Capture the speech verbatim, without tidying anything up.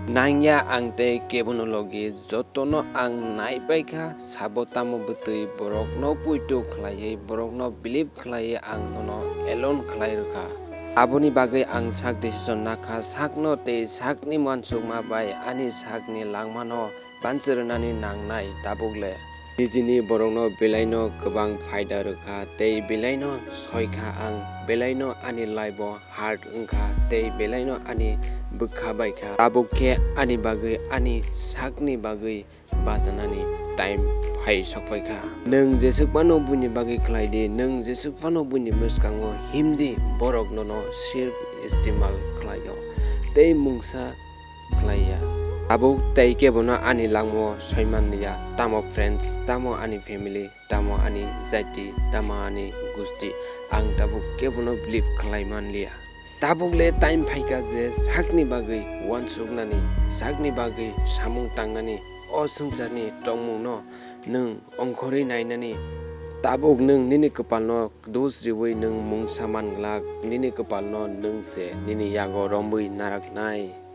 Nangya ang tei kebono logi, jotono ang naipaikha, sabo tamo bwtwi borokno poito khlaiwi, borokno believe khlaiwi ang nono alone khlai rwkha. Aboni bagwi ang sak decision nakha, sakno tei sakni uansukma bai ani sakni langmano banchi rwnani nangnai tabuk le. Nijini borokno belaino kwbang phaida rwkha tei belaino soikha ang, belaino ani life-o hard wngkha tei belaino ani bwkha baikha. Tabuk khe ani bagwi, ani sakni bagwi bachanani time phai sokphaikha. Nwng jeswk phano buini bagwi khlai di, nwng jeswk phano buini bwskango himdi, borok nono self istemal khlaio tei mungsa khlaiya. Tabuk tei kebono ani langmao soimanliya, tamo friends, tamo ani family, tamo ani jati, tamo ani gusti, ang tabuk kebono believe khlai manliya. Tabuk le time phaikha je sakni bagwi uansuknani, sakni bagwi samung tangnani, o swngcharni tongmungno nwng ongkhorwi nainani. Tabuk nwng nini kwpalno dos riwi nwng mungsa man glak, nini kwpalno nwng se nini yago romwi naraknai.